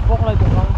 Fog light a hmang.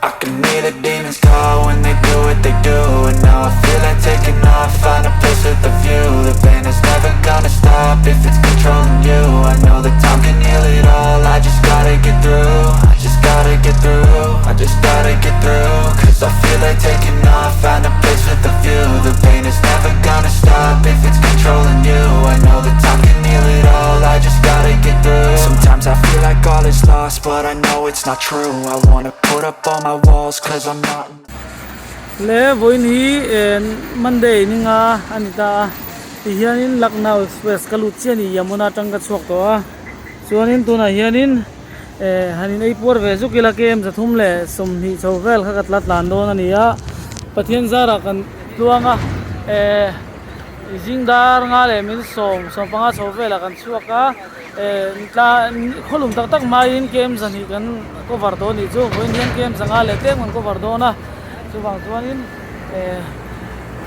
I can hear the demons call when they do what they do And now I feel like taking off, find a place with a view The pain is never gonna stop if it's controlling you I know that time can heal it all, I just gotta get through I just gotta get through, I just gotta get through Cause I feel like taking off, find a place with a view The pain is never gonna stop if it's controlling you I know that time can heal it all, I just gotta get through Sometimes I feel like all is lost, but I know it's not true I wanna put up all my walls cause I'm not Le vawiin hi eh Monday ni nga a ni ta a tihianin Lucknow Express ka lut chiah a ni Yamuna atang ka chhuak tawh a chuanin tunah hianin eh han in ei puar ve zuk ila kem zathum leh sawmhnih chho vel kha ka tla tlan dawn a ni a Pathian zarah kan tluang a eh zing dar nga leh min sawm sawmpanga chho velah kan chhuak a. Tla khawlum tak tak hmaiin kem zahnih kan cover dawn nih chu vawiin hian kem zanga leh tlem kan cover dawn a chuvang chuanin eh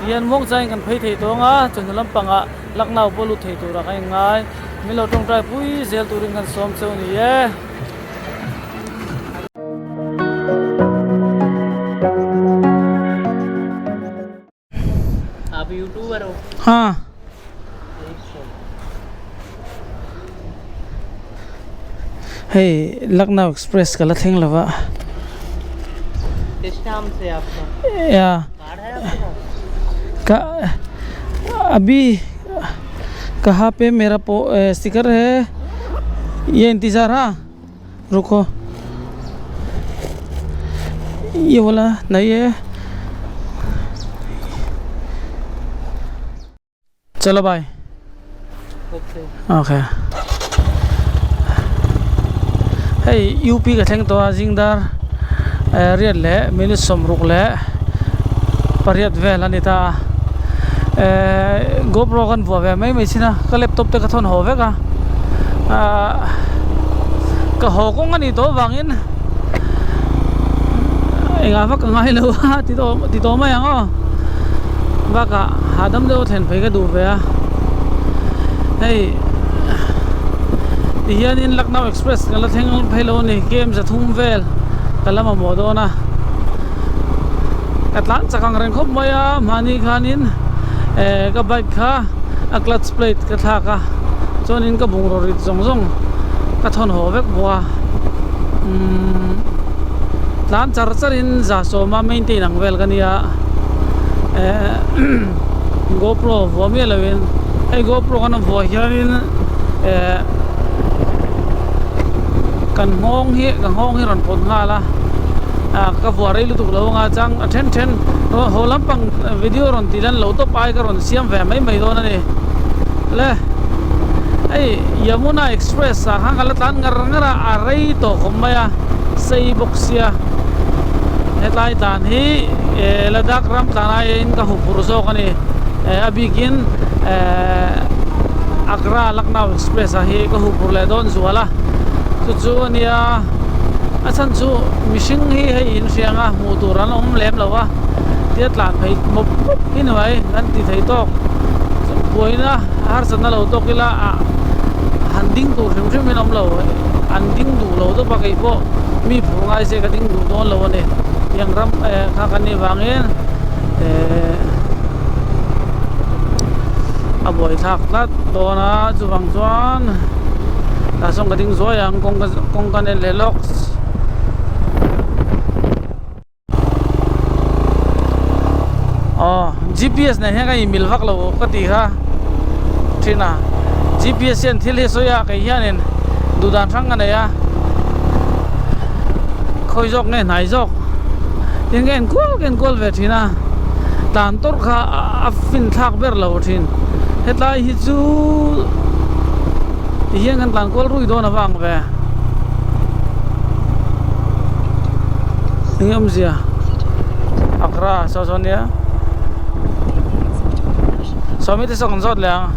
tihian muang changin kan phei thei tawng a chawhnu lampangah Lucknow pawh lut thei turah kan inngai min lo tawngtai pui zel turin kan sawm cheu a ni e. आप यूट्यूबर हो हाँ hei Lucknow express ka la thleng lo va किस नाम से आपका ya card है आपके पास का अभी कहाँ पे मेरा पो स्टिकर है ये इंतज़ार हाँ रुको ये वाला नहीं है चलो bye okay okay hei UP ka thleng tawh a zingdar eh riat leh minute sawmruk leh pariat vel a ni ta a eh GoPro kan vuah ve mai mai chin a ka laptop te ka thawn haw vek a ah ka haw kawng a nih tawh avangin engah vak ka ngai lo a ti tawh ti tawh mai ang aw bakah hahdam deuh a thlen phei ka duh ve a hei ti hianin Lucknow express ka la thleng phei lo a ni kem zathum vel ka la mamawh dawn a ka tlan chak ang reng khawp mai a mahni khanin eh ka bike kha a clutch plate ka thlak a chuanin ka bungraw rit zawng zawng ka thawn haw vek bawk a umm tlan char char in za sawma maintain ang vel ka nia eh GoPro vuah miah lo in hei GoPro kan vuah hianin eh kan nghawng hi ka nghawng hi rawn pawt nghal a ah ka vuah rei lutuk lo anga chang a then then haw lampang video rawn tih lan lo tawp ai ka rawn siam ve mai mai dawn a ni le hei Yamuna express ah khan ka la tlan ngar ngar a a rei tawh khawp mai a sei bawk sia hetlai tlan hi eh Ladakh ram tlan aiin ka hu phur zawk a ni eh a bikin eh Agra Lucknow express ah hi ka hu phur leh dawn zual a chu chu a nia a chhan chu mihring hi hei inhriang a hmuh tur an awm lem lo a tia tlan phei mawp mawp hi ni mai kan ti thei tawk buaina harsatna lo tawk ila ah han ding tur hrim hrim in awm lo an ding duh lo tawp a kei pawh mi phur ngai se ka ding duh dawn lo a ni tiang ram eh kha kan nih vangin eh a buaithlak tlat dawn a chuvang chuan tah sawn ka ding zuai ang kawng kawng ka en leh lawk. Aw GPS nen hian ka inmil vak lo ka ti kha thin a GPS hian thil hi a sawi a kei hianin duh dan hrang ka nei a khawi zawk nge hnai zawk tin ka enkual ka enkual ve thin a tlan tawrh kha a fin thlak ber lo thin hetlai hi chu. Tihian kan tlan kual rui dawn avang ve. Eng awmzia? Agra saw saw nia. Sawmi te saw kan zawt leh ang.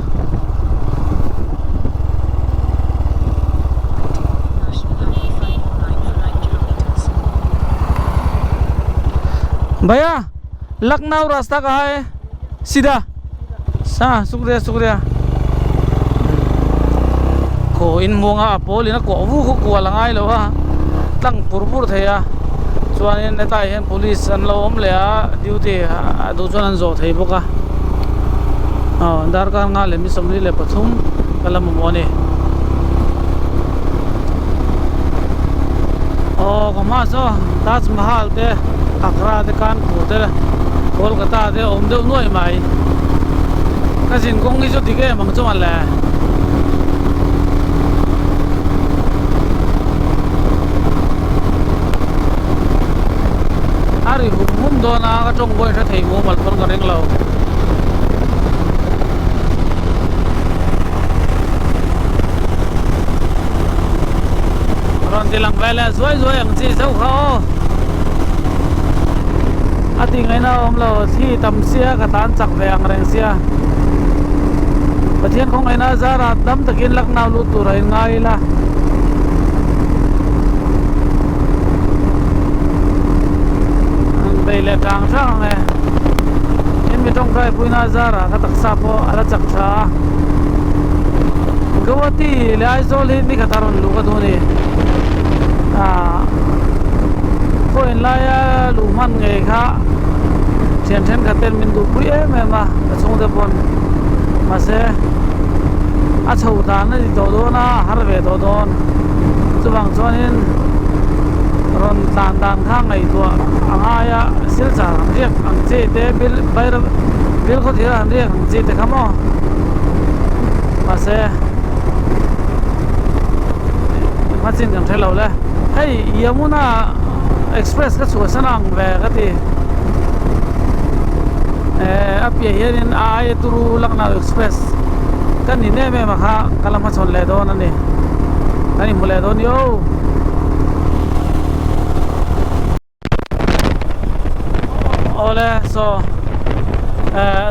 Bhaiya, Lucknow rasta kaha hai? Sida. Sa, sukriya sukriya. Khaw in muanga a pawl in a kawh vu khaw kual a ngai lo a, tlang pur pur thei a. Chuanin hetlaiah hian police an lo awm leh a, duty a duh chuan an zawh thei bawk a. Aw darkar nga leh mi 23 ka la mamawh a ni. Aw ka hma saw Taj Mahal te Agra te Kanpur te Kolkata te a awm deuh nuai mai. Ka zin kawng hi chu dik em ang chuan le. A ri hum hum dawn a ka tawng pawhin hre thei mumal pawn ka ring lo. Rawn ti lang ve leh zuai zuai ang chi zauh kha aw. A ti ngaihna a awm lo, thli tam sia ka tan chak ve ang reng sia. Pathian khawngaihna a zar a, dam takin Lucknow lut tur a inngai ila. An bei leh tang tang ang e. In mi tawngtai puina a zar a, ka taksa pawh a la chak tha a. Guwahati leh Aizawl hi nikhat a rawn luh ka duh a ni. Ahh khawiin laia luh hman ngei kha thian thenkhat ten min duhpui em em a ka chhungte pawn mahse a chho dan a ni tawh dawn a a har ve tawh dawn chuvang chuanin rawn tlan dan kha ngaihtuah a ngai a silchar han riak ang chi te bil bilkhawthir han riak ang chi te kha maw mahse hma chin kan hre lo le hei Yamuna express ka chhuahsan ang ve ka ti eh a piah hianin a aia turu Lucknow express ka ni nem em a kha ka la hmachhawn leh dawn a ni kan inhmu leh dawn ni aw. Awle saw eh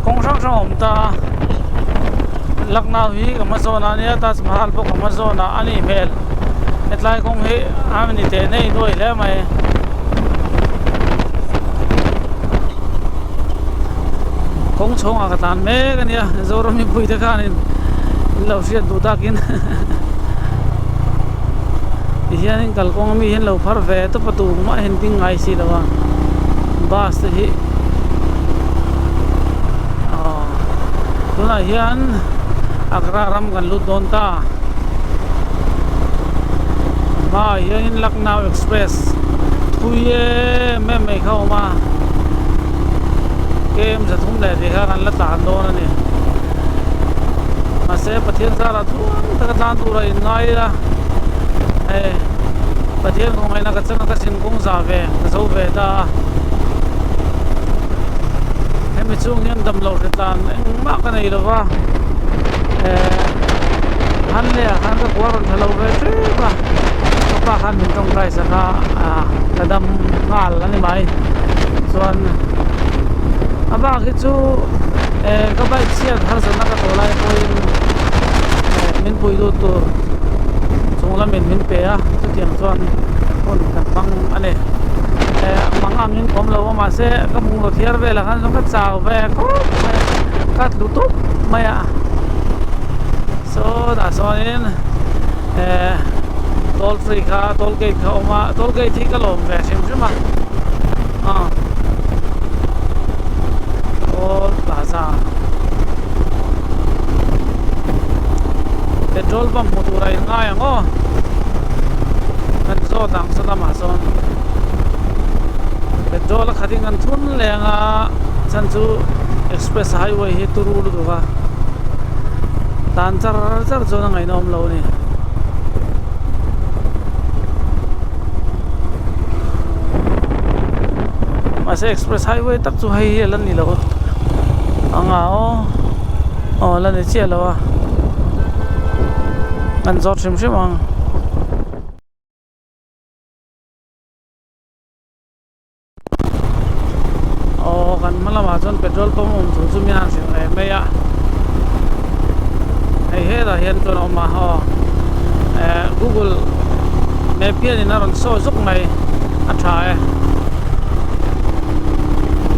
kawng hrang hrang a awm ta a Lucknow hi ka hma zawn ah ania Taj Mahal pawh ka hma zawn ah a nih hmel hetlai kawng hi a ni teh nei nuai hle mai kawng chhawngah ka tlan mek a nia Zoram mipui te khanin in lo hriat duh takin. Tihianin kalkawng ami hian lo phar ve tawp a tumah hian ding ngai si lo a bus te hi aw tunah hian Agra ram kan lut dawn ta hmaah hianin Lucknow express thui em em mai kha a awm a kem zathum leh tih kha kan la tlan dawn a ni mahse Pathian zarah tluang taka tlan tur a inngai ila hei Pathian khawngaihna ka changa ka sin kawng za ve ka zo ve ta a hemi chung hian damlo hre tlan engmah ka nei lova eh han leh ah khan ka kua rawn tha lo ve tep a ka pa khan min tawngtai sak a ah ka dam nghal a ni mai chuan a bak hi chu eh ka bike chhiat harsatna ka tawh lai pawhin eh min pui lut tur chung lamin min pe a chutiang chuan hun kan hmang a ni eh hmang angin ka awm lo a mahse ka bungraw thiar velah khan chuan ka chau ve khawp mai a ka tlu tup mai a saw tah chuanin eh toll free kha toll gate kha a awm a toll gate hi ka lawm ve hrim hrim a ah toll plaza. Petrol pump hmu tur a in ngai ang aw kan zawt ang saw lamah sawn petrol a khat in kan thun leh ang a chhan chu express highway hi turu lutuk a tan char char chuan a ngaihnawm lo a ni. Mahse express highway tak chu hei hi a la ni lo ang a aw aw la ni chiah lo a. Kan zawt hrim hrim ang. Aw kan hma lamah chuan petrol pump awm tur chu min han hrilh ve mai a hei hetah hian chuan a awm a aw eh google map hianin a rawn sawi zuk mai a tha e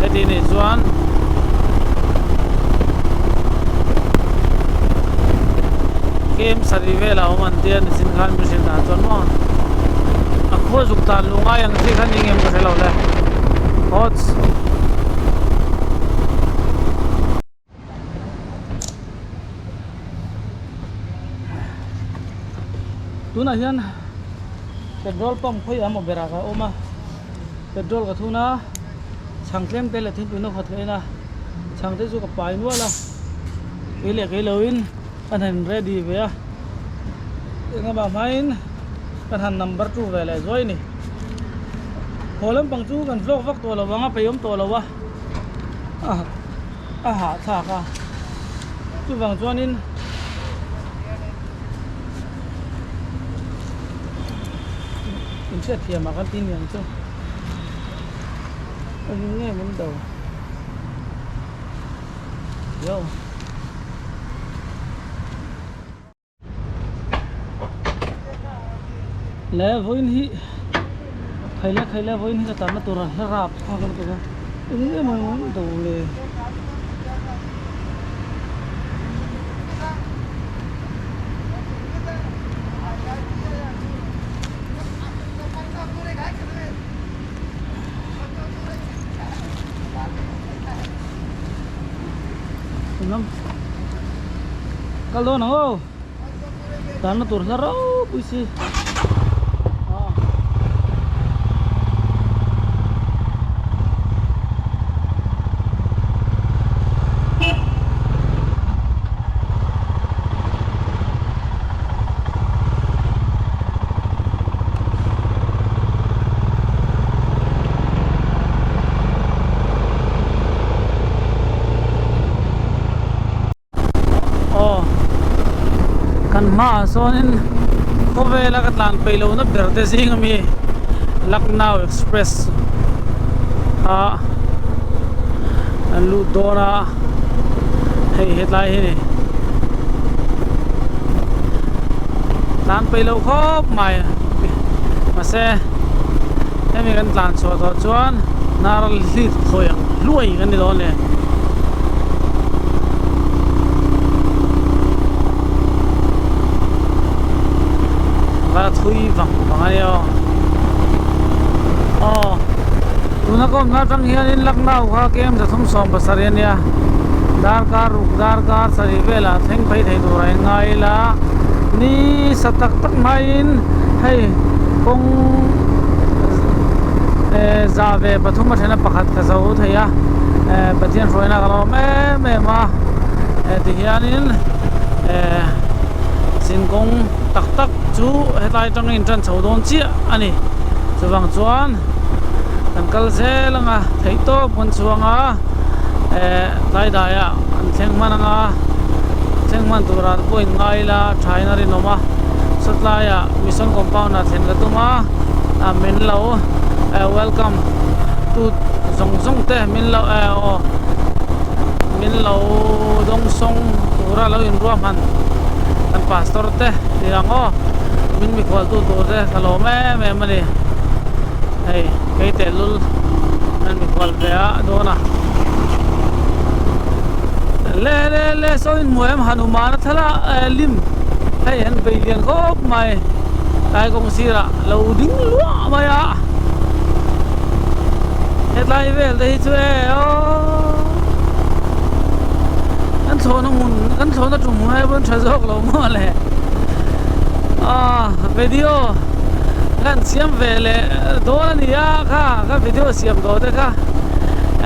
heti nih chuan kem sarih velah a awm an tia nichin khan min hrilh dan chuan maw a khua zuk dan luh ngai ang chi kha ni ngem ka hre lo le Hot Tunah hian petrol pump khawi a maw berah ka awm a petrol ka thun a chhang tlem te leh thingpui na khat ka en a chhang te chu ka pai nual a kei leh kei loin ka han ready ve a engemaw hmain ka han number two ve leh zuai a ni. Haw lampang chu kan vlog vak tawh lo ang a peihawm tawh lo a a hahthlak a chuvang chuanin inhriat thiamah kan ti niang chu eng nge min do yo. Le vawiin hi khaile khaile vawiin hi ka tarna tur a hla rap thlak a ni a eng em em awm do le. Kal dawn ang aw tanna tur hla ropui si Aw kan hmaah sawnin khawvela ka tlan peih lohna ber te zing ami Lucknow Express kha an lut dawn a hei hetlai hi ni tlan peih loh khawp mai mahse hemi kan tlan chhuah tawh chuan hnar hlit khawi ang hluai kan ni dawn le. Va thui vang vang a nia aw aw tuna ka awmna atang hianin Lucknow kha kem 370 a nia darkar ruk darkar sarih velah thleng phei thei tur a ingai ila ni sa tak tak maiin hei kawng eh za ve pathum a thena pakhat ka zo thei a eh Pathian hruaina ka lo awm em em a eh tihianin eh zinkawng tak tak chu hetlai atangin intan chho dawn chiah a ni chuvang chuan kan kal zel ang a theih tawp kan chhuang a eh tlai daiah an thleng hman ang a thleng hman turah te pawh inngai ila thain a rinawm a sawtlaiah mission compound ah thlen ka tum a ah min lo eh welcome tu zawng zawng te min lo eh aw min lo dawng sawng tura lo inruahman kan pastor te tih ang aw min mikhual tu tur te ka lawm em em a ni hei kei tehlul an mikhual ve a dawn a le le le saw in hmuh em Hanuman a thlalak eh lim hei an bei lian khawp mai tlai kawng sirah lo ding luah mai a hetlai vel te hi chu e aw kan thlawhna hmun kan thlawhna tum hmun ai pawn tha zawk lo maw le ah video kan siam ve leh dawn a ni a kha ka video siam tawh te kha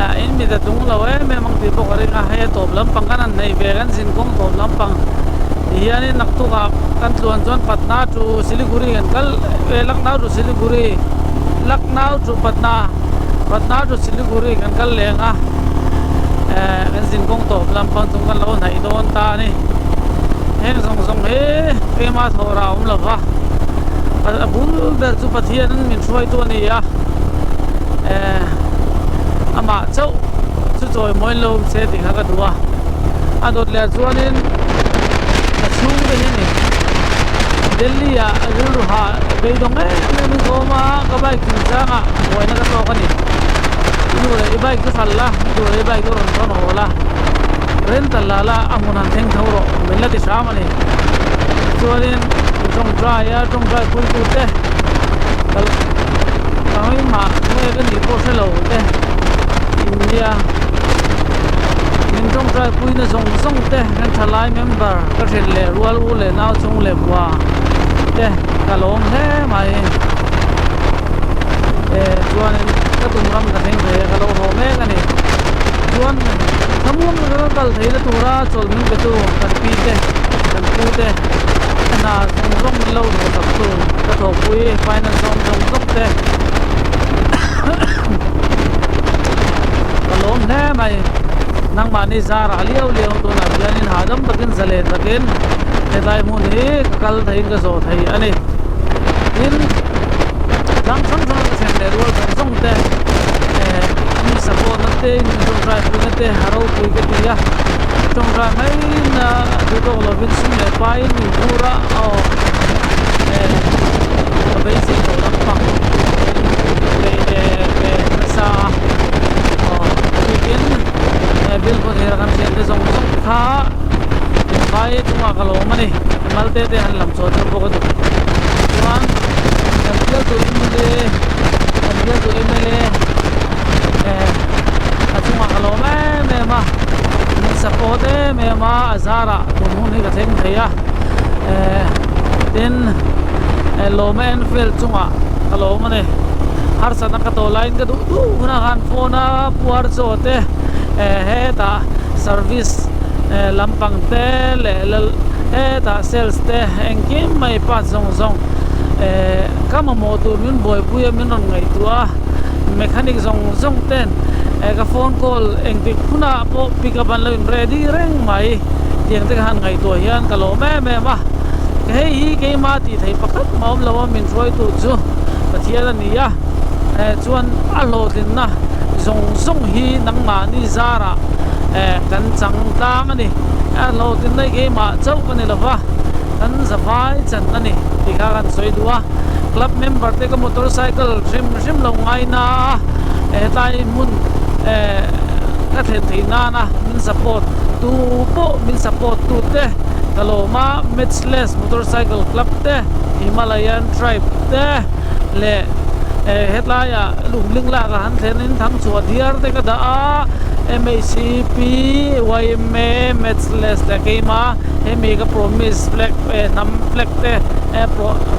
ah in mit a tlung lo em em ang tih pawh ka ring a hei a tawp lampang kan han nei ve kan zin kawng tawp lampang ti hianin naktukah kan tluan chuan Patna to Siliguri kan kal ve Lucknow to Siliguri Lucknow to Patna Patna to Siliguri kan kal leng a eh kan zin kawng tawp lampang chu kan lo hnaih dawn ta a ni. Heng zawng zawng hi keimah thawh rah a awm lo va, a bul ber chu Pathian min hruaitu a ni a, eh amah chauh chu chawimawi lo awm se tih kha ka duh a, a dawt leh chuanin ka chhungte hi a ni. Delhi ah rilru hah beidawng em em in ka awm a, ka bike chungchangah buaina ka tawk a ni. I duh leh i bike chu hralh la, i duh leh i bike chu rawn thawn haw la. Rental la la a hmun han thleng tho rawh min la ti hram a ni. Chuanin tawngtai a tawngtai puitu te kal keimah nge ka nih pawh hre lo te India min tawngtai puina zawng zawng te kan thalai member ka hrilh leh rual u leh nau chung leh bua te ka lawm hle mai. Eh chuanin ka tum ram ka thleng thei a ka lo haw mek a ni. Chuan thlamuang taka kal theihna tura chawlh min petu kan pi te, kan pu te, ka hna zawng zawng min lo thawh tak tu ka thawhpui finance zawng zawng zawng te ka lawm hle mai. Nangmahni zarah liau liau tunah hianin hahdam takin zalen takin hetlai hmun hi ka kal theiin ka zawh thei a ni. Tin, tlang hrang hranga ka thlen leh rual zawng zawng te eh mi support na te in tawngtai pui na te a ropui ka ti a tawngtai mai na duh tawk lovin sum leh paiin min phur a aw eh ka beisei tawh lampang in pe pe nasa a aw bikin eh bill pawh thei kan hriat te zawng zawng kha vai chungah ka lawm a ni malte te han lam chhuah deuh bawk a duh chuan kan bialtu mla kan bialtu mla eh a chungah ka lawm em em a min support em em a a zarah tun hun hi ka thleng thei a eh tin eh lawma enfield chungah ka lawm a ni harsatna ka tawh laiin ka duh duh hunah khan phone a puar chaw te eh hetah service eh lampang te leh lal hetah sales te engkim mai part zawng zawng eh ka mamawh tur min buaipui a min rawn ngaihtuah a mechanic zawng zawng ten eh ka phone call engtik hunah pawh pick up an lo in ready reng mai tiang te ka han ngaihtuah hian ka lawm em em a hei hi keimah tih theih pakhat mah awm lo a min hruaitu chu Pathian a ni a eh chuan a hlawhtlinna zawng zawng hi nangmahni zarah eh kan chang tlang a ni a hlawhtlinna hi keimah chauh ka ni lo va kan zavai chan a ni tih kha kan sawi duh a club member te ka motorcycle hrim hrim lo ngaina a hetlai hmun eh ka thlen theih nana min support tu pawh min support tu te ka lawm a matchless motorcycle club te Himalayan tribe te leh eh hetlaiah lungling lak ah han thlen in thangchhuah diar te ka dah a M_H_C_P Y_M_A matchless leh keima hemi ka promise flag eh hnam flag te eh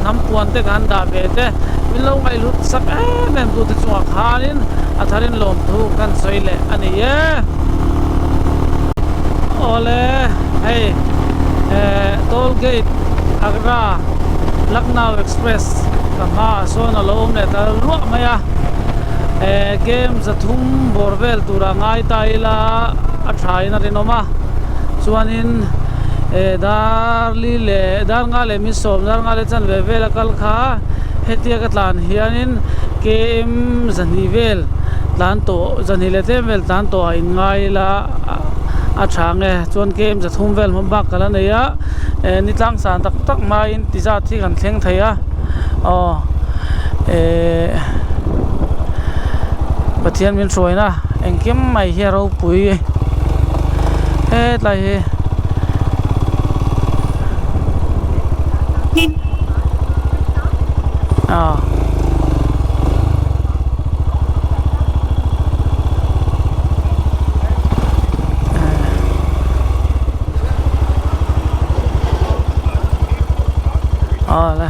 hnam puan te ka han dah ve te min lo ngaihhlut sak em em tute chungah khanin a tharin lawmthu kan sawi leh a ni e. Awle hei eh toll gate Agra Lucknow express ka hmaah sawn a lo awm leh ta luah mai a eh game zathum bawr vel turah ngai ta ila a tha in a rinawm a chuanin eh dar li leh dar nga leh min sawm dar nga leh chanve vel a kal kha hetia ka tlan hianin km zahnih vel tlan tawh zahnih leh tlem vel tlan tawh ah in ngai ila a tha ang e chuan km zathum vel hma bak ka la nei a eh ni tlang san tak tak hmain ti zat hi kan thleng thei a aw eh Pathian min hruaina engkim mai hi a ropui hetlai hi. Ah. Awle.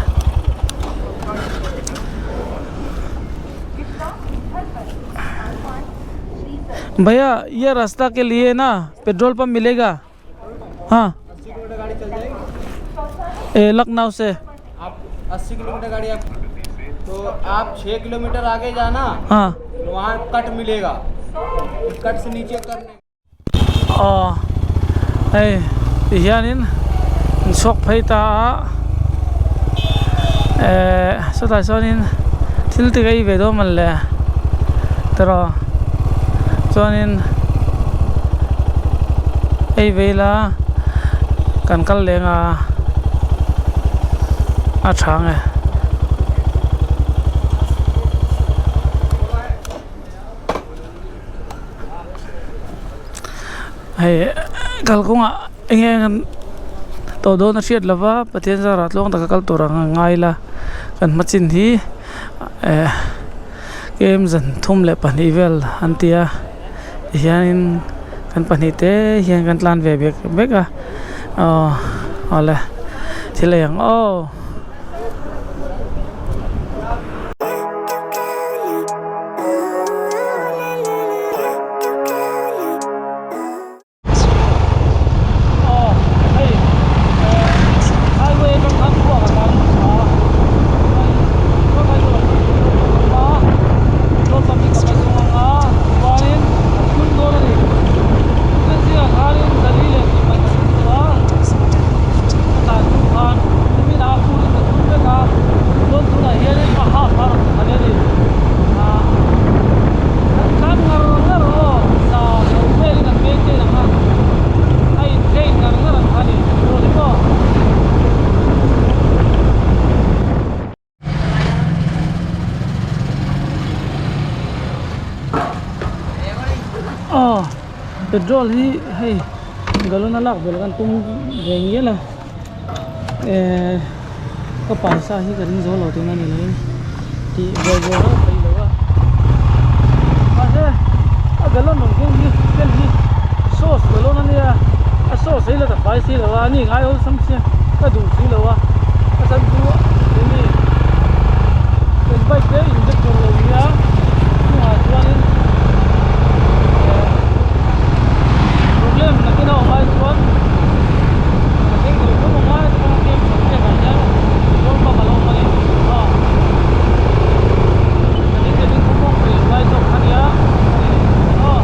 भैया ये रास्ता के लिए ना petrol pump मिलेगा हाँ ए लखनऊ से आप 80 किलोमीटर गाड़ी आप तो आप 6 किलोमीटर आगे जाना हाँ वहाँ कट मिलेगा कट से नीचे उतरने Aw hei ti hianin chhuak phei ta a ehh sawtah sawnin thil te ka ei ve dawn mawn le tiraw chuanin ei ve ila kan kal leng a a tha ang e. Hei kalkawngah eng eng tawh dawn a hriat lo va Pathian zarah tluang taka kal tur ang ngai ila kan hma chin hi eh kem zan thum leh pahnih vel an ti a tihianin kan pahnih te hian kan tlan ve vek vek a aw awle thil ei ang aw. Aw petrol hi hei galon a lak belh kan tum ve ngial a ehh ka paisa hi ka ring zo lo tihna ni lovin tih buai buai reuh peih lo a mahse a galon rawn keng hi ken hi sauce galon a nia a sauce hi la ta fai si lo a ani ngai awlsam sia ka duh si lo a a chhan chu eng nge kan bike te injector lo nia chungah chuanin eh problem nakin a awm ai chuan ka thleng thei fo ang a chuan kem chhan vel ah hian petrol pump a lo awm a ni aw nakin te ding khawp awk peih lai zawk kha nia aw.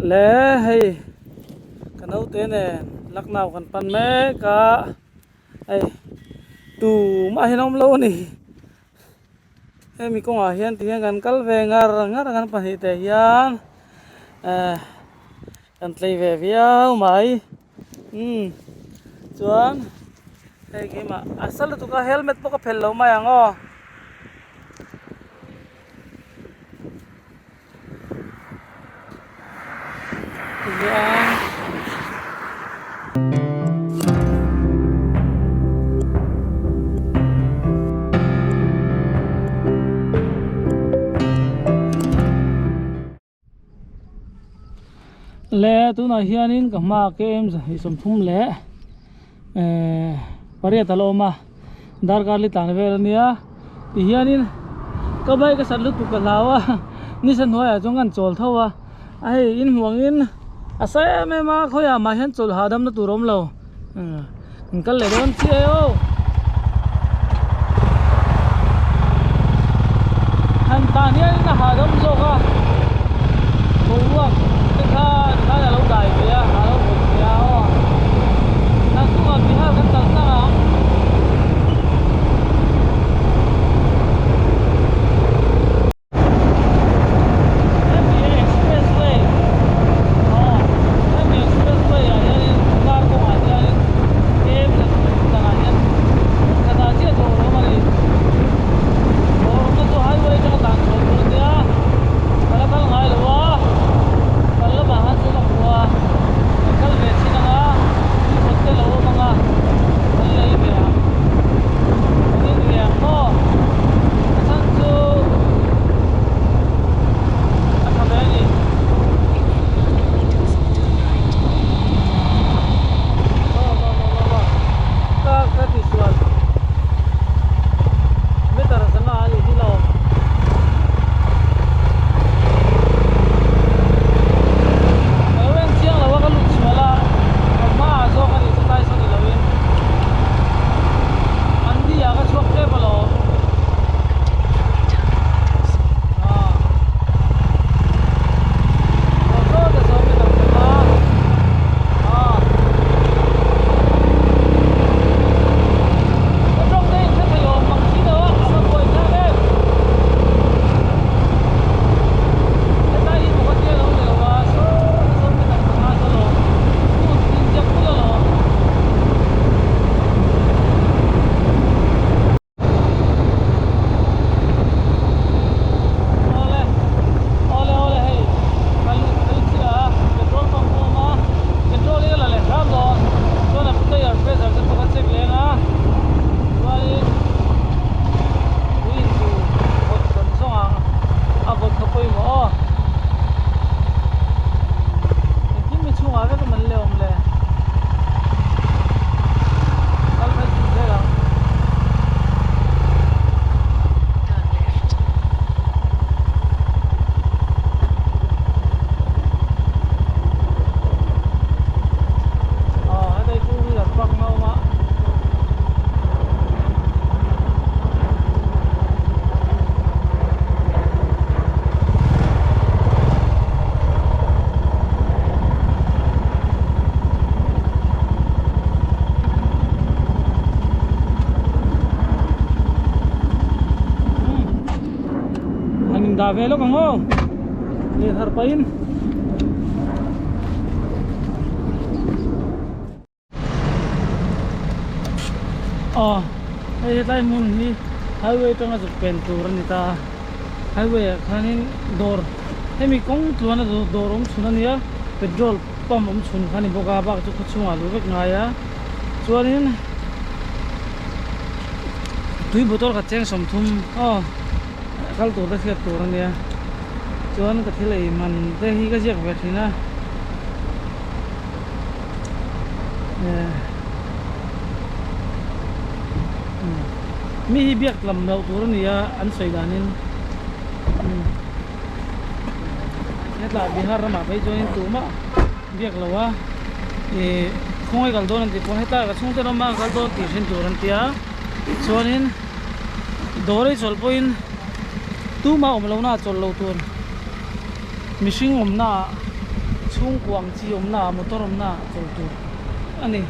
Le hei ka naute nen Lucknow kan pan mek a hei tumah hian a awm lo a ni hemi kawngah hian ti hian kan kal ve ngar ngar a kan pahnih te hian eh kan tlei ve viau mai umm chuan hei keimah a sa lutuk a helmet pawh ka phelh lo mai ang aw. Le tunah hianin ka hma kem zahnih sawmthum leh ehh pariat a la awm a darkar li tlan vel ania tihianin ka bike a sat lutuk ka hlau a nisa hnuaiah chuan kan chawl tho a a hei inhmuangin a sa em em a khawiah mah hian chawlh hahdam na tur a awm lo kan kal leh dawn chiah e aw han tan hianin a hahdam zawk a boruak te kha tikhan a lo dai ve a a lo vawt ve a aw naktukah Bihar kan kal tlang ang. Hemi expressway aw hemi expressway ah hianin car kawngah hianin kem leh dangah hian hmun khatah chiah dawr a awm a ni dawr awmna chu highway atanga tlan chhuah tur a nia ka la kal ngai lo a kal lamah khan chuan a hmu a. Indah ve lawk ang aw. Lirthar pahin. Aw hei hetlai hmun hi highway atanga zuk pen tur a ni ta a highway ah khanin dawr hemi kawng tluana dawr awm chhun a nia petrol pump awm chhun kha a ni bawk a bak chu khaw chhungah a luh vek ngai a chuanin tui bottle khat cheng 30 aw kal tur te hriat tur a nia chuan ka thil ei man te hi ka ziak ve thin a. Mi hi biak lam loh tur a ni a an sawi danin hetah Bihar ramah phei chuanin tumah biak lo a ih khawngaih kal dawn an tih pawh heta ka chhungte rama kal dawn tih hrin tur an ti a chuanin dawr ei chawlh pawhin tumah awm lohna ah chawlh loh tur. Mihring awmna ah chhungkua ang chi awmna ah motor awmna ah chawl tur a ni.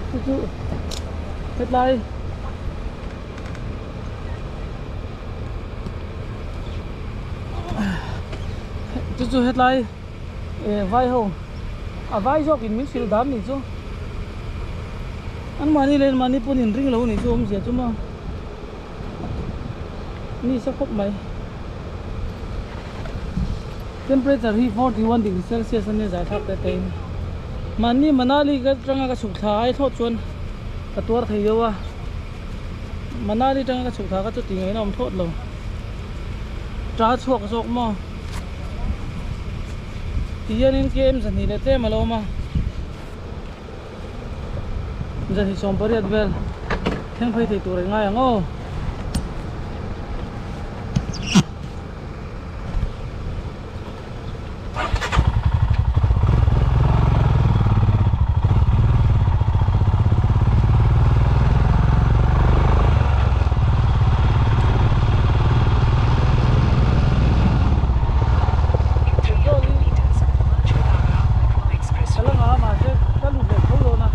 Chu chu hetlai chu chu hetlai eh vai ho a vai zawk in min hrilh dan nih chu an mahni leh an mahni pawn in ring lo a nih chu awmzia chu maw. Ni sa khawp mai temperature hi 41 degree celsius ania zai thlak te te in mahni Manali ka atanga ka chhuk thla ai thlawt chuan ka tuar thei deuh a Manali atanga ka chhuk thla kha chu tih ngaihna awm thlawt lo ta chhuak zawk maw ti hianin km zahnih leh tlem a lo awm a. Zahnih 18 vel thleng phei thei tur engai ang aw. Ka la ngah a mahse ka lut leh tho dawn a.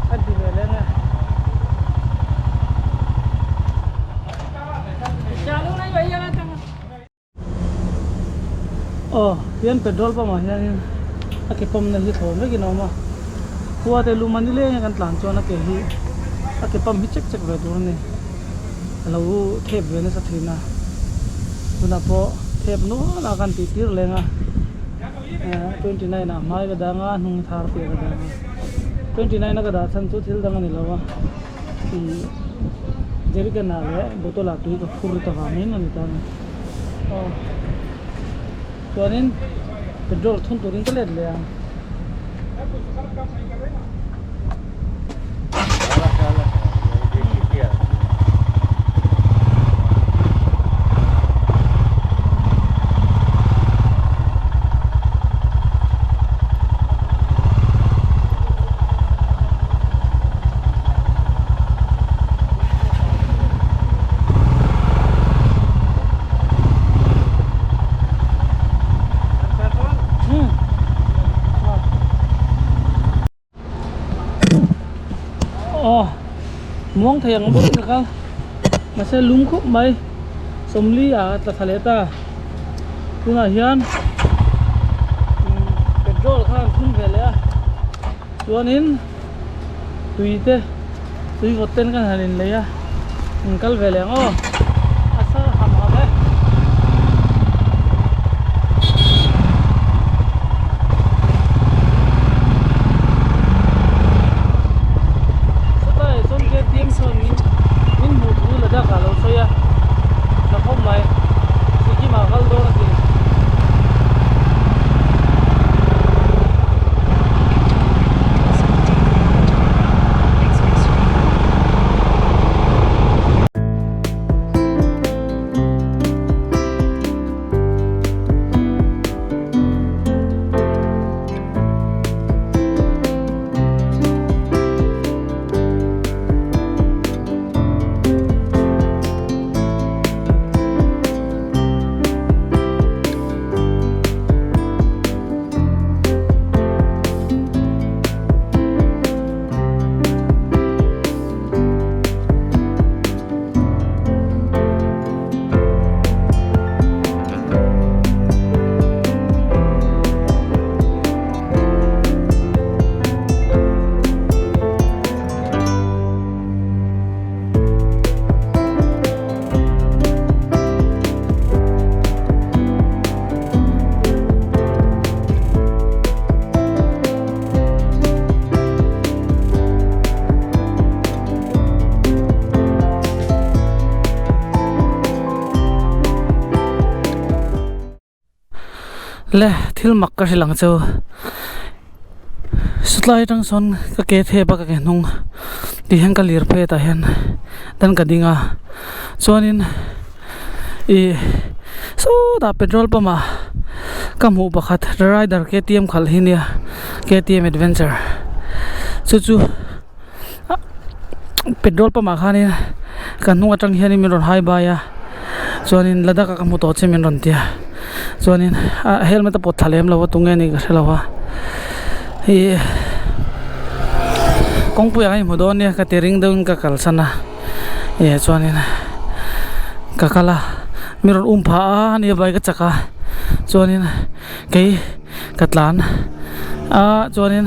Kan ti ve leng e. Aw hian petrol pump ah hianin a ke pump na hi thlawm vekin a awm a khua te lum a ni leng a kan tlan chuan a ke hi a ke pump hi check check ve tur a ni a lo thep ve nasa thin a tunah pawh thep nual a kan tih tir leng a 29 ah hmai ka dang a hnung thar tir ka dang a 29 a ka dah chhan chu thil dang a ni lo a. Ih jerrycan ah leh bottle ah tui ka phur ta vangin a ni ta a ni aw chuanin petrol thun turin ka let leh ang. Aw muang thei ang bawk ka kal mahse lung khawp mai 40 ah tla thla leh ta tunah hian petrol kha an thun ve leh a chuanin tui te tui vawt ten kan han inlei a in kal ve leh ang aw a sar ham ham e. Chutah chuan KTM chuan min min hmuh thu Ladakh ah lo sawi a tha khawp mai Sikkim ah kal dawn a ti. Le thil mak ka hrilh ang cheu satlai atang sawn ka ke thep a ka ke hnung tih hian ka lir phei tah hian dan ka ding a chuanin ih sawtah petrol pump ah ka hmuh pakhat rider K T M khalh hi nia K T M adventure chu chu petrol pump ah khanin ka hnung atang hianin min rawn hai bai a chuanin Ladakh ah ka hmu tawh che min rawn ti a chuanin a helmet a pawt thla lem lo a tunge anih ka hre lo a ih kawngpui ah khan i hmu dawn nia ka ti ring deuhin ka kalsan a ih chuanin ka kal a mi rawn um phah a ania bike a chak a chuanin kei ka tlan a chuanin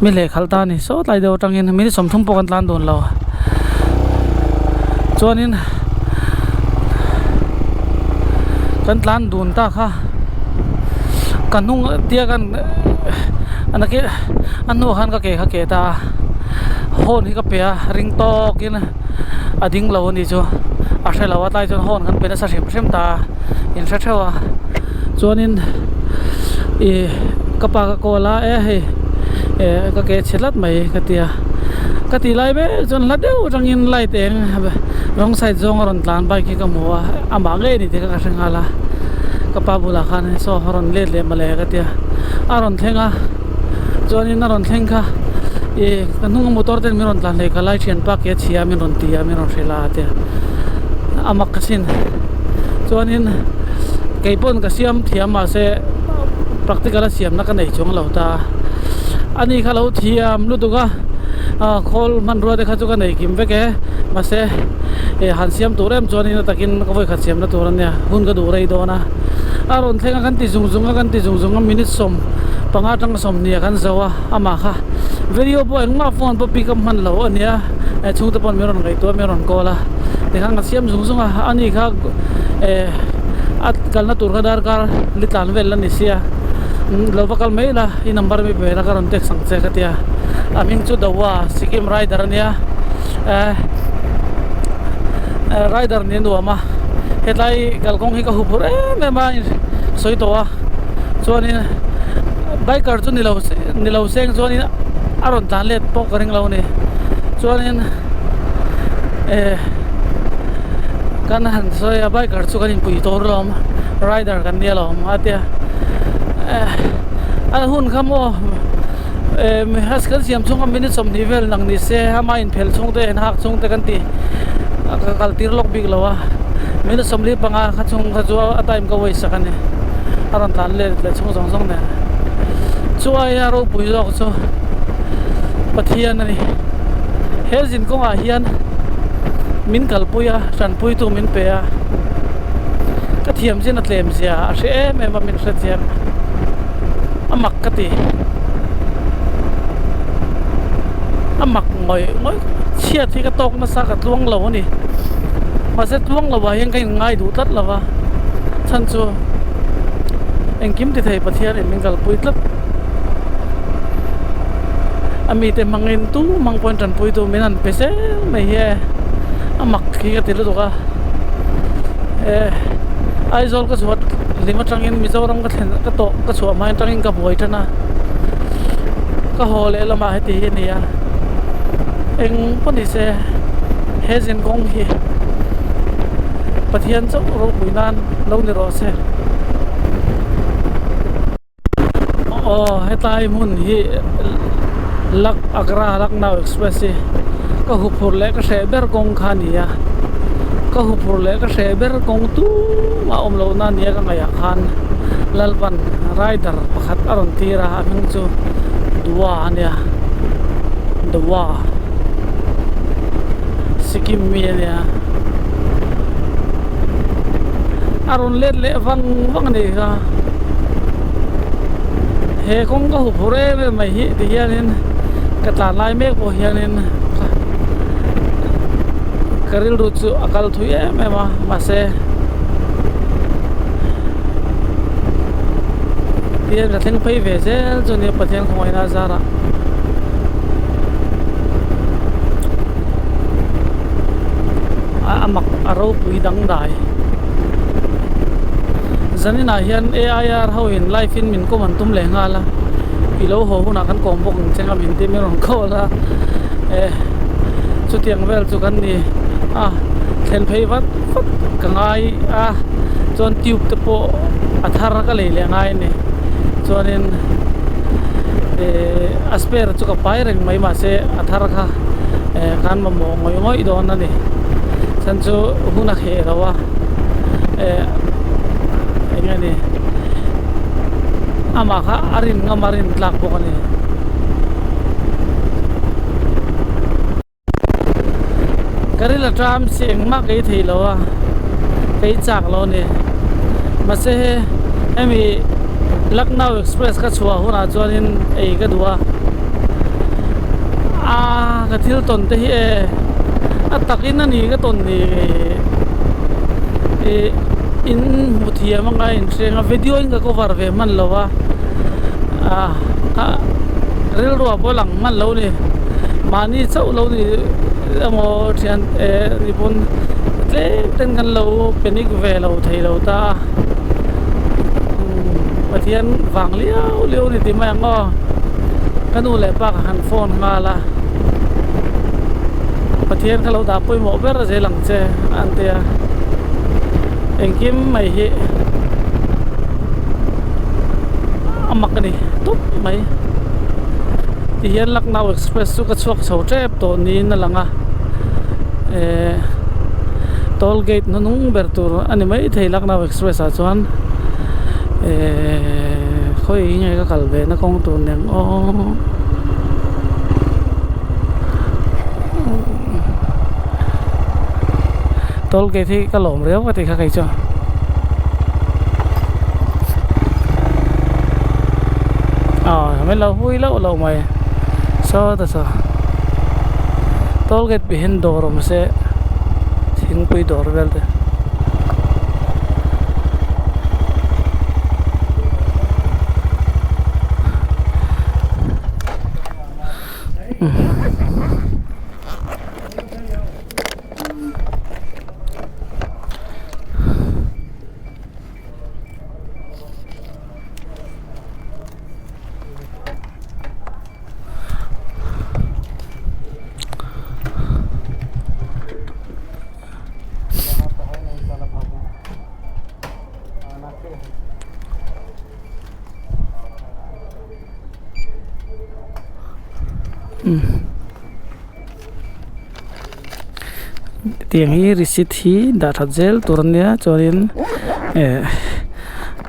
mi lehkhalh ta a ni saw tlai deuh atangin minute 30 pawh kan tlan dun lo chuanin kan tlan dun ta kha ka hnung tia kan a hnuah khan ka ke kha ke ta a horn hi ka pe a ring tawkin a ding lo a nih chu a hre lo a tlai chuan horn kan pe nasa hrim hrim ta a in hre theuh a chuanin ih ka pa ka call a e hei eh ka ke chhe tlat mai ka ti a ka tih lai mek chuan hla deuh atangin light eng wrong side zawng a rawn tlan bike hi ka hmu a amah ngei a ni tih kha ka hre nghal a ka pa bulah khan saw a rawn let leh mawle ka ti a a rawn thleng a chuanin a rawn thleng kha ih ka hnung a motor ten min rawn tlan hlei ka lai thianpa ke a chhia min rawn ti a min rawn hrilh a a ti a a mak asin chuanin kei pawn ka siam thiam mahse practical a siamna ka nei chuang lo ta ani kha lo thiam lutuk a ah khawl hmanrua te kha chu ka nei kim vek e mahse eh han siam tur em chuanin a takin ka vawikhat siamna tur ania hun ka duh rei dawn a a rawn thleng a kan ti zung zung a kan ti zung zung a minute 15 atanga 20 ah kan zo a amah kha video pawh engmah phone pawh pick up hman lo ania eh chhungte pawn min rawn ngaihtuah a min rawn call a tikhan ka siam zung zung a ani kha eh a kalna tur kha darkar li tlan vel a ni sia lo va kal mai la i number mi pe la ka rawn text ang che ka tia a hming chu Dawa Sikkim rider ania eh rider nih a nuam a hetlai kalkawng hi ka huphurh em em a sawi tawh a chuanin biker chu nilo nilo seng chuanin a rawn tlan let pawh ka ring lo a ni chuanin eh kan han sawi a biker chu kan inpui tawh alawm rider kan nia alawm a tia eh a hun kha maw eh kan siam chhunga minute 20 vel nang ni se ama inphel chhung te inhak chhung te kan ti ka kal tir lawk bik lo a minute 45 kha chhung kha chu a time ka waste sak a ni a rawn tlan let leh chhung zawng zawng nen chu aia ropui zawk chu Pathian a ni he zin kawngah hian min kalpui a tanpuitu min pe a ka thiam zin a tlem zia a hre em em a min hre chiang a mak ka ti a mak ngawih ngawih chhiat hi ka tawk nasa ka tluang lo a ni mahse tluang lo ah hian ka inngai duh tlat lo va chhan chu engkim ti thei Pathian in min kalpui tlat a mite hmangin tu hmang pawhin tanpui tu min han pe zel mai hi e a mak hi ka ti lutuk a eh Aizawl ka chhuat lim atangin Mizoram ka thlen ka tawh ka chhuah hma atangin ka buai tan a ka haw leh lamah heti hi a ni a eng pawh ni se he zin kawng hi Pathian chauh ropui nan lo ni rawh se. Aw hetlai hmun hi Lak Agra Lucknow express hi ka huphurh leh ka hreh ber kawng kha a ni a ka huphurh leh ka hreh ber kawng tumah awm loh na nia ka ngaihah khan Lalpan rider pakhat a rawn tir a a hming chu Dua a nia Dua Sikkim mi a nia a rawn let leh vang vang a ni kha. He kawng ka hup hur em em mai hi ti hianin ka tlan lai mek pawh hianin ka rilru chu a kal thui em em a mahse tihian ka thleng phei ve zel chu nia Pathian khawngaihna a zarah. A mak a ropui dangdai. Zaninah hian AIR ho in live in min kawm an tum leh nghal a, i lo haw hunah kan kawm bawk ang che nga min ti min rawn call a, eh chutiang vel chu kan ni a, thlen phei vat vat ka ngai a, chuan tube te pawh a thar ka lei leh ngai a ni, chuanin eh a spare chu ka pai reng mai mahse a thar kha eh kan mamawh ngawih ngawih dawn a ni, chhan chu hun a kheh lo a. eh eng nge ni amah kha a rin ngam a rin tlak bawk a ni. Ka ril atang si engmah ka ei thei lo a ka ei chak lo a ni mahse hemi Lucknow express ka chhuah hunah chuanin ei ka duh a aaa ka thil tawn te hi e a takin a ni ka tawn ni. Ih in hmu thiam anga in hreng a video in ka cover ve hman lo a ah kha rilru ah pawh lang hman lo ni mahni chauh lo ni emaw thian eh ni pawn tlem ten kan lo panic ve lo thei lo ta a umm Pathian vang liau liau ni ti mai ang aw ka nu leh pa ka han phone nghal a Pathian kha lo dah pawimawh ber zel ang che an ti a engkim mai hi a mak a ni tawp mai tihian Lucknow express chu ka chhuak chho tep tawh niin a lang a ehh toll gate hnuhnung ber tur a ni maithei Lucknow express ah chuan ehh khawi nge ka kal ve na kawng tur nen aw. Toll gate hi ka lawm riau ka ti kha kei chuan aw min lo hui loh loh mai saw ta saw toll gate piah hian dawr awm se thingpui dawr vel te. Tiang hi receipt hi dah that zel tur a nia chuanin eh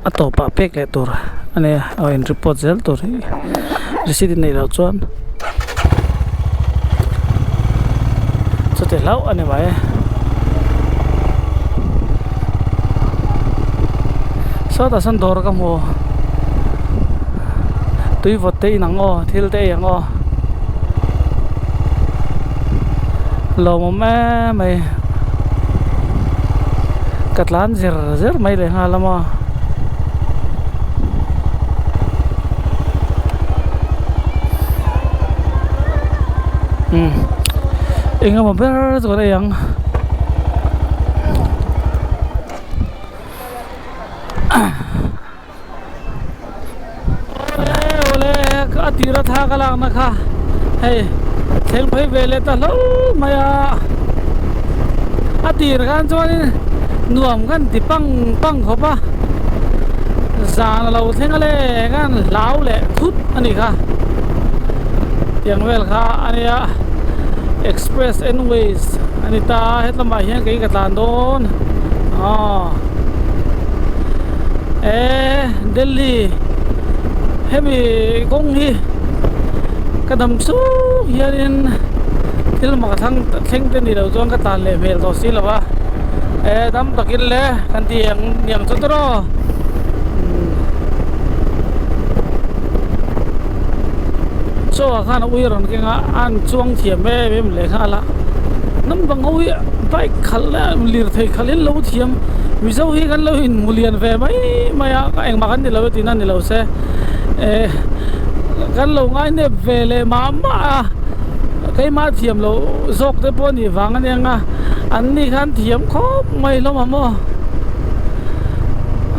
a tawpah pek leh tur a nia aw in report zel tur hi receipt i neih loh chuan chuti hlauh a ni mai sawtah sawn dawr ka hmu tui vawt te in ang aw thil te ei ang aw lawmawm em mai ka tlan zir zir mai leh nghal a maw. Umm eng emaw ber chu kan ei ang. Awle awle a tira thla ka lakna kha hei thleng phei ve leh ta hlauh mai a a tir khan chuanin nuam kan ti pang pang khawp a zan a lo thleng a le khan hlau leh thut a ni kha tiang vel kha a nia express airways a ni ta a hetlamah hian kei ka tlan dawn aw. Eee Delhi hemi kawng hi ka dam chhung hianin thil mak thlang thleng te ni lo chuan ka tlan leh hmel tawh si lo a eee dam takin le kan ti ang niang chu tawh chaw ah khan a ui rawn keng a a an chuang thiam em em leh nghal a hnam dang ho hi bike khalh leh lirthei khalh in lo thiam. Mizo hi kan lo inhmu lian ve mai mai a engmah kan ni lo e tihna ni lo se eh kan lo ngainep ve leh mah mah a keimah thiam loh zawk te pawh a nih vang a nia an ni khan thiam khawp mai hlawm ang maw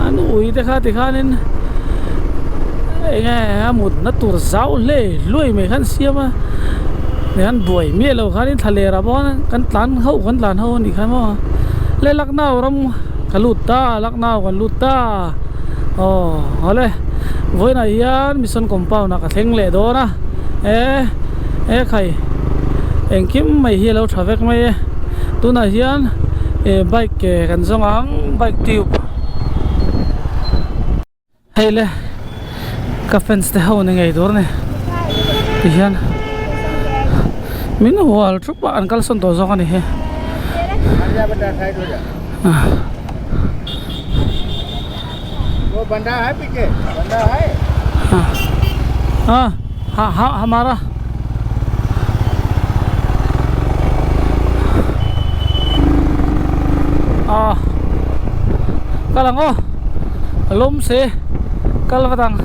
an ui. pui te kha tikhanin eng nge a mutna tur zau hlei hluai mai khan siam a tikhan buai miah lo khanin thla ler ah pawh kan tlan ho kan tlan ho a nih kha maw le Lucknow ram ka lut ta Lucknow kan lut ta aw awle vawiinah hian mission compound ah ka thleng leh dawn a e e khai engkim mai hi a lo tha vek mai e tunah hian eh bike ke kan zawng ang bike tube hei le ka fans te ho ni ngei tur a ni tihian min hual thup a an kalsawn tawh zawk a ni hi. Hamara ah kal ang aw a lawm se kal vat ang.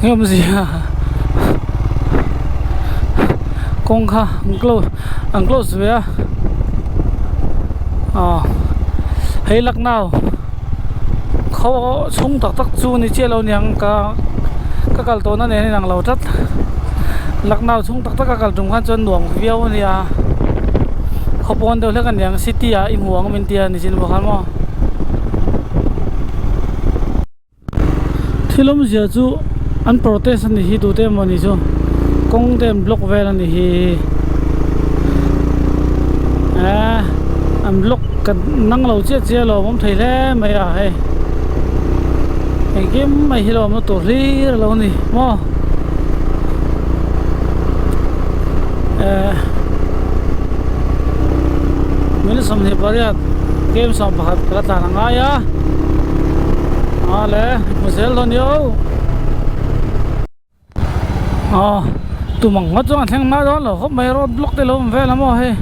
Awmzia kawng kha an close an close ve a aw hei Lucknow khaw chhung tak tak chu ni chiah lo niang ka ka kal tawhna nen a inang lo tlat Lucknow chhung tak tak a kal tum khan chuan nuam viau a nia khaw pawn deuh hlek a niang city ah i hmu ang min tia nichin pawh khan maw. Thil awmzia chu an protest a ni hi tute emaw ni chu kawng te an block vel a ni hi eee an block ka nang lo chiah chiah a lawm awm thei hle mai a hei engkim mai hi lawmna tur hlir a lo ni maw eee minute 28 game 11 ka la tlan a ngai a. A le hmu zel dawn ni aw aw tum ang ngawt chuan a thleng hma dawn lo khawp mai road block te lo awm vel a maw hei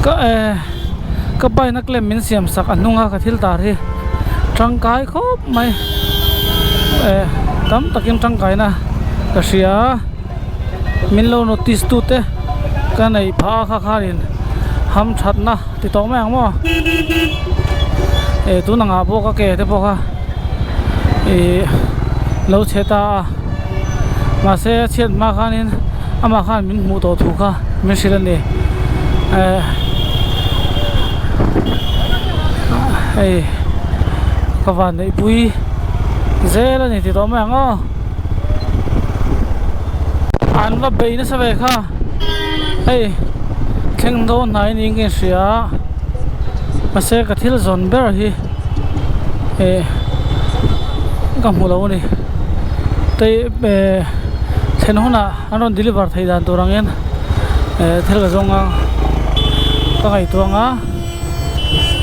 ka eh ka bike na claim min siam sak a hnung a ka thil tar hi tangkai khawp mai eh tam takin tangkaina ka hria. Min lo notice tu te ka neih phah a kha khanin ham thatna ti tawh mai ang maw eh tun angah pawh ka ke te pawh kha ih lo chhe ta a mahse a chhiat hma khanin amah khan min hmuh tawh thu kha min hrilh a ni eh hei ka van neih pui zel a ni ti tawh mai ang aw. An va bei nasa ve kha hei thleng dawn hnai niin ka inhria a mahse ka thil zawn ber hi eh ka hmu lo a ni tei eh thlen hunah an rawn deliver theih dan tur angin eh thil ka zawng a ka ngaihtuah ang a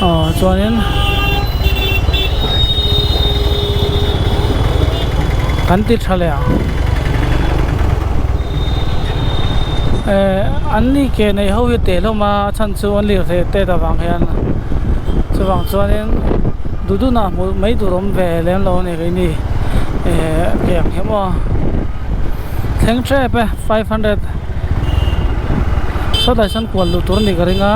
aw chuanin kan ti tha leh ang eh an ni ke nei ho hi teh hlawm a a chhan chu an lirthei tet avang hian chuvang chuanin duh duh nah hmuh mai tur awm ve lem lo a ni keini eh ke ang hi maw thleng tep e 500 sawtlai sawn kual luh tur a nih ka ring a.